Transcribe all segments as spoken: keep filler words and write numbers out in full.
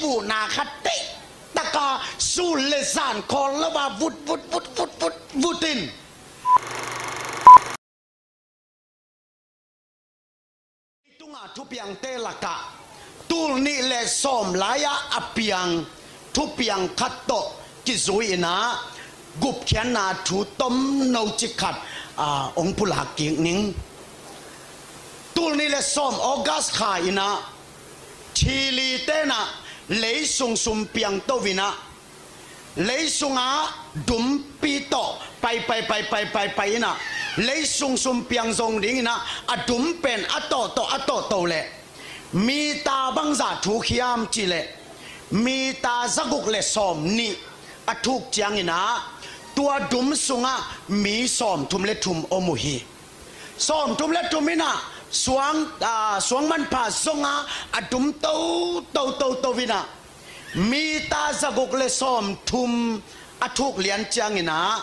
vuhna khat teitaka sul le zan khawl lo a vut vut vut vut vut vut in tunga thupiangte lakah tul nih le sawm lai-ah a piang thupiang khat tawh kizui inah gupkhiatna thu tomno cik khat, aa, hong pulak kik ning. Tul nih le sawm August kha inah Chile tenah lei sungsum piangto inah lei sungah dumpi tawh pai pai pai pai pai pai inah lei sungsum piang zong ding inah a dum pen a tawhtawh a tawhtawh leh mita bangzah thuk hiam cih leh mita zaguk le sawm nih a thuk ciang inah tua dum sungah mi sawmthum le thum om uh hi. Sawmthum le thum inah suang, aa, suang manpha zongah a dum to to to to inah mita zaguk le sawmthum a thuk lian ciang inah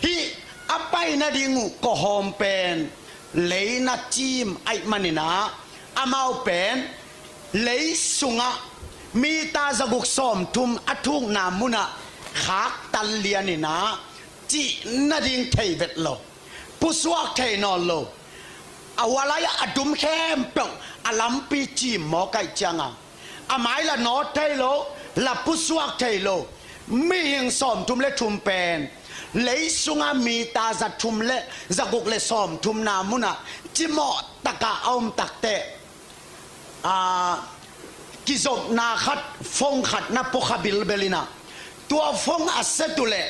hih a pai nading uh kawhawm pen lei na cim ahih man inah amau pen lei sungah mita zaguk sawmthum a thukna munah khaktan lian inah cih nading thei vet lo. Pusuak thei nawn lo. A hua lai-ah a dum khempeuh a lampi cim mawk ahih cianga a mai la nawt thei lo, la pusuak thei lo. Mihing sawmthum le thum pen lei sungah mita za thum le zaguk le sawmthumna munah cimawh takah a om takteh, aa, kizopna khat, phone khat na pua kha bilbel inah tua phone a set uh leh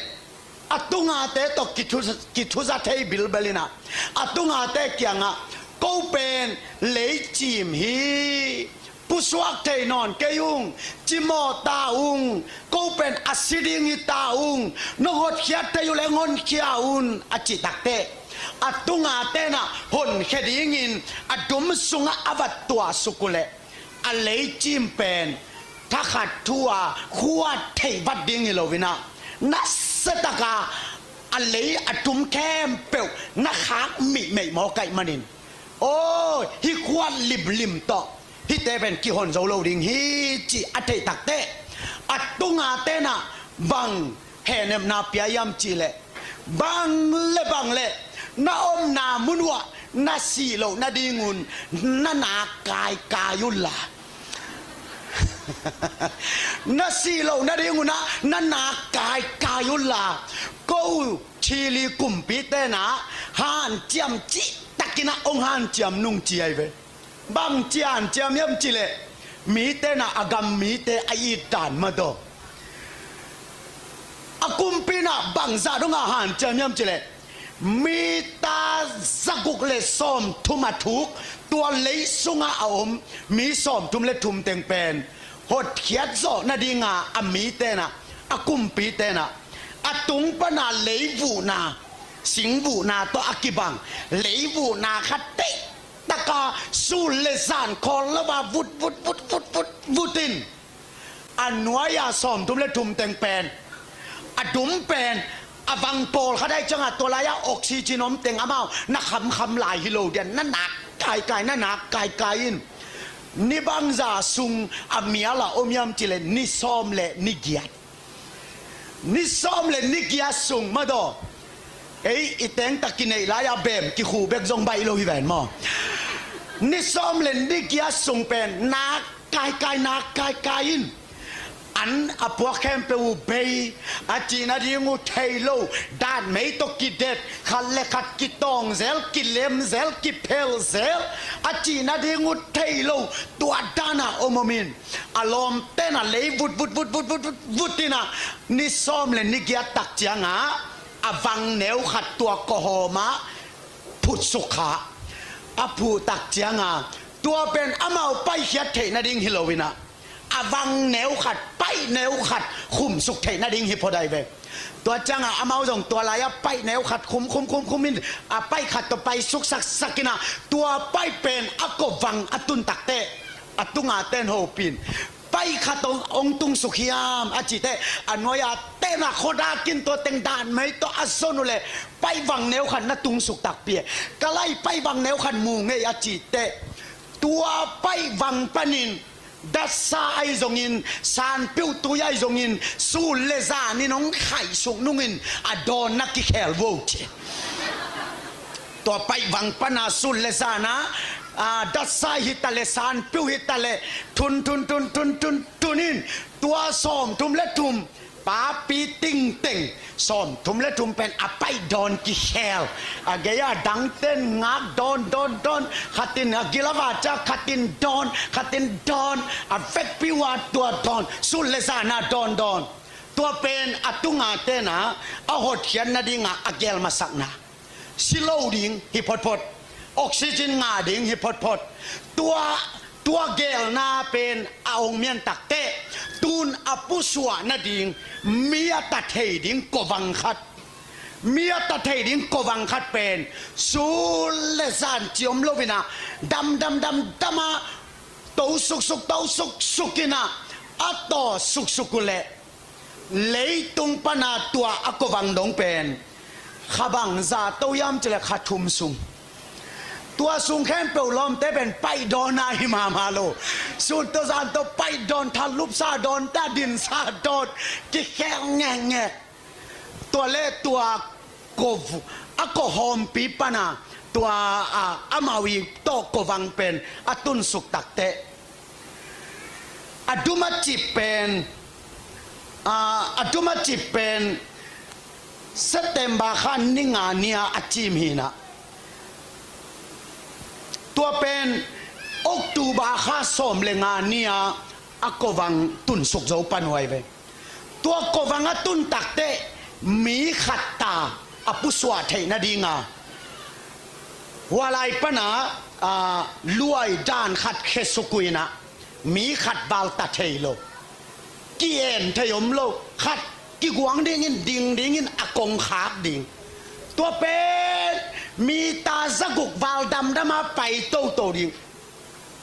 a tungate tawh kithu, kithuza thei bilbel inah a tungate kiangah ko pen lei cim hi, pusuak thei nawn kei ung, cimawh ta ung, ko pen a si ding hi ta ung, nong hotkhiat thei uh leh hong honkhia un a cih takteh a tunga tenah honkhia dingin a dum sungah a va tuahsuk uh leh a lei cim pen thakhat thu-a khuat theih vat ding hi lo inah nasiataka a lei a dum khempeuh na khak mihmeih mawk ahih manin, aw, hih khuat limlim tawh hihte pen kihon zo lo ding hi cih a theih takteh a tunga tenah bang hehnepna pia hiam cih leh bang le bang le na omna mun uh ah na sih loh nadingun na nak kaikai unla, na sih loh nadingun ah na nak kaikai unla, ko Chile kumpi tenah hanciam cihtakin ah hong hanciam nung ci ahi ve. Bang ci hanciam hiam cih leh mite na a gam mite a it dan mah tawh a kumpi na bangzah dongah hanciam hiam cih leh mita zaguk le sawmthum a thuk tua lei sungah a om mi sawmthum le thum teng pen hotkhiat zawh nadinga a mite na a kumpi tenah a tung pana lei vuhna sing vuhna tawh a kibang lei vuhna khat teitaka sul le zan khawl lo a vut vut vut vut vut vut in a nuai-a sawmthum le thum teng pen a dum pen a vang pawlkhat ahih ciangah tua lai-ah oxygen om teng amau na khamkham lai hi lo dian na nak kaikai na nak kaikai in ni bangzah sung a mial a om hiam cih leh ni sawm le ni giat. Ni sawm le ni giat sung mah tawh ei i teng tak kineih lai-a bem kikhuh bek zong baih lo hi ven maw? Ni sawm le ni giat sung pen nak kaikai nak kaikai in an a puak khempeuh uh bei a cih nading uh thei lo. Datmei tawh kidet khat le khat kitawng zel kilem zel kiphel zel a cih nading uh thei lo. Tua dana om om in a lawmte na lei vut vut vut vut vut vut vut ina ni sawm le ni giat tak cianga a vang neu khat tua kawhawma phutsuk kha. A phuh tak cianga tua pen amau paikhiat theih nading hi lo ina a vang neu khat paih neu khat khumsuk theih nading hi phot ahi ve. Tua cianga amau zong tua lai-a paih neu khat khum khum khum khum in a paih khat tawh paisuk saksak ina tua paih pen a kawvang a tun takteh a tunga ten hopin paih khat hong, hong tungsuk hiam a citeh a nuai-a tena khuadakin tua teng datmei tawh a zon uhleh paih vang neu khat na tungsuk takpi e. Ka lai paih vang neu khat mu ngei a citeh tua paih vang panin Datsa ahi zongin, sanpiuhtui ahi zongin, sun le zanin hong khaihsuk nungin a dawnna kikhel vo ci. Tua paihvang pana sun le zana, a, datsa hi ta le, sanpiu hi ta le, thun thun thun thun thun thun in, tua sawmthum le thum, papi tingteng sawmthum le thum pen a paih dawn kikhel. A gei a dangten ngak dawn dawn dawn, khatin a gilava cia khatin dawn, khatin dawn, a vekpi ua tua dawn, sun le zana dawn dawn. Tua pen a tunga tena a hotkhiat nadinga a gel masakna. Si lo ding hi photphot, oxygen ngah ding hi photphot. Tua, tua gelna pen a ong mian takteh, tun a pusuah nading mi a ta thei ding kovang khat, mi a ta thei ding kovang khat pen sun le zan ciom loin a dam dam dam dam a to suksuk to suksuk in a, a taw suksuk uh leh leitung pana tua a kovang dong pen kha bangzah to hiam cih leh kha thum sung. Tua sung khempeuh lawmte pen paih dawn a hi mahmah lo. Sun tawh zan tawh paih dawn, thalupsa dawn, tadinsa dawn, kikhel ngekngek. Tua le tua ko, a kohawmpi pana tua, a, amau i tawh kovang pen a tunsuk takteh, a dum a cip pen, a, a dum a cip pen September kha ni nga ni-a a cim hi in a, tua pen October kha sawm le nga ni-a a kovang tunsuk zo panuai ve. Tua kovang a tun takteh mi khat ta a pusuah theih nadinga, hua lai pana, a, luai dan khat khesuk uh in a, mi khat val ta thei lo, ki-en thei om lo, khat kiguang dingin, ding dingin a kongkhak ding. Tua pen mita zaguk val damdam a pai toto ding.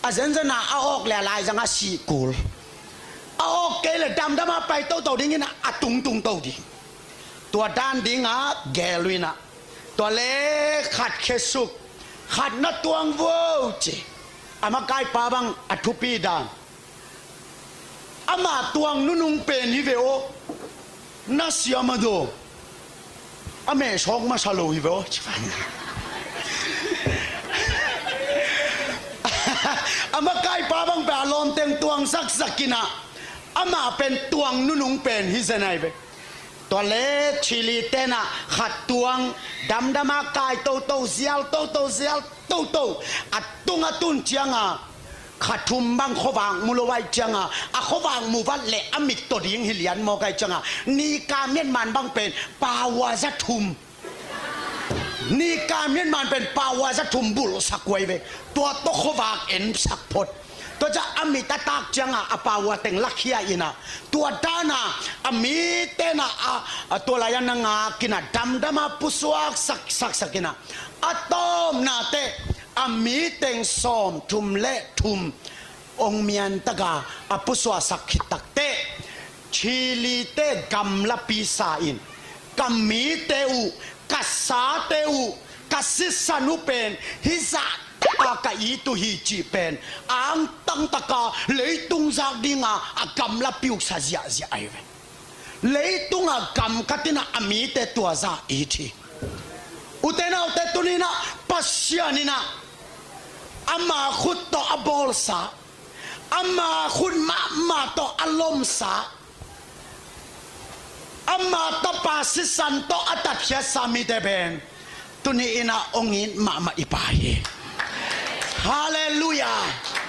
A zenzen a a awk le a laizang a sih kul. A awk kei le damdam a pai toto dingin a tungtung to ding. Tua dan dinga gel uh in a, tua le khat khesuk, khat na tuang vo ci. A makaipa bang a thupi dan. Ama tuang nunung pen hi ve aw. Na siam a daw. A meh sawk masa lo hi ve aw. A makaipa bang pen a lawmteng tuang saksak in a, ama pen tuang nunung pen hi zen ai ve. Tua le Chile tena khat tuang damdam a kai toto, zial toto, zial toto, a tung a tun cianga kha thum bang khuavak mu lo ai cianga, a khuavak mu vat le a mit to ding hi lian mawk ai cianga, nika mianman bang pen paua za thum. Nika mianman pen paua za thum bulhsak uh ai ve. Tua tawh khuavak ensak phot. Tua ciah a mit a tak cianga a paua teng lakhia in a, tua dana a mi tena a, a tua lai-a na ngak in a damdam a pusuak sak, sak, sak in a, a tawpna teh a mi teng sawm thum le thum ong mian taka a pusuaksak khit takteh, Chile te gamlapi sa in, ka mite uh, ka sate uh, ka sisan uh pen hih zah taka ka it uh hi cih pen angtang taka leitung zak dinga a gamlapi uh sa ziahziah ahi ve. Leitunga gam khat in a mite tua zah it hi. Ute naute, tuni in a Pasian in a ama khut tawh a bawlsa, ama khut mahmah tawh a lomsa, ama tapa sisan tawh a tatkhiatsa mite pen tuni in a ong it mahmah i Pa hi. Halleluiah.